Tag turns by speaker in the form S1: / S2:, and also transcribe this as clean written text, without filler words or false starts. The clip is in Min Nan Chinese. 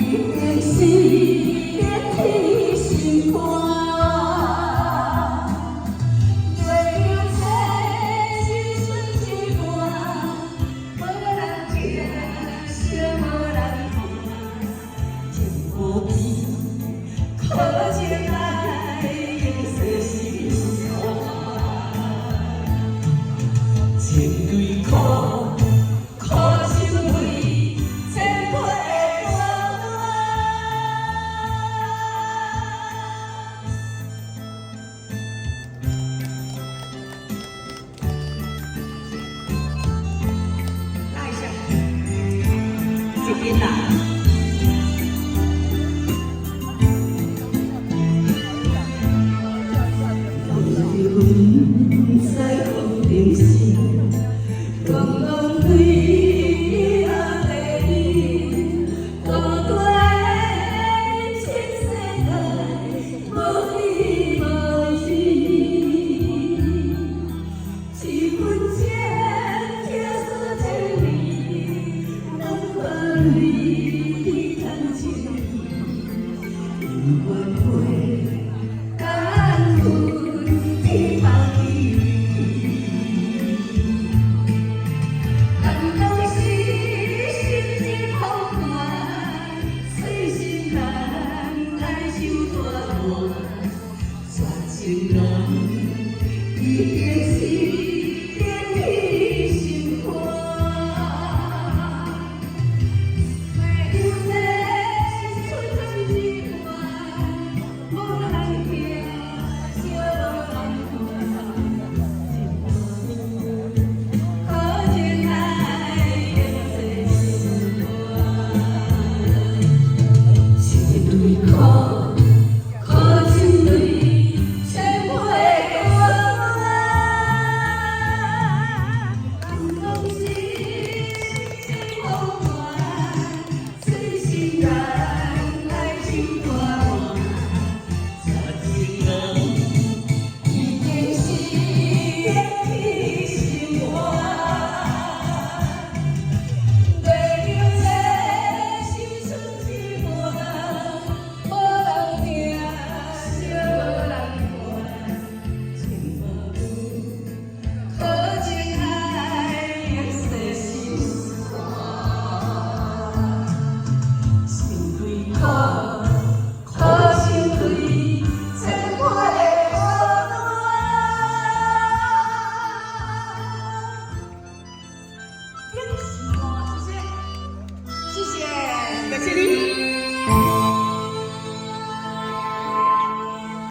S1: 定是的铁心肝。月流这青春一半，無人聽，惜無人伴，情無變，苦情來永世心肝。千幾苦，苦心為千倍的孤單。
S2: 拉一下，這邊啦。
S1: 不知講定是，剛剛對阿的你，孤單的人生世界，無依無依。一分情，拆散千里，兩萬里的感情，永遠陪。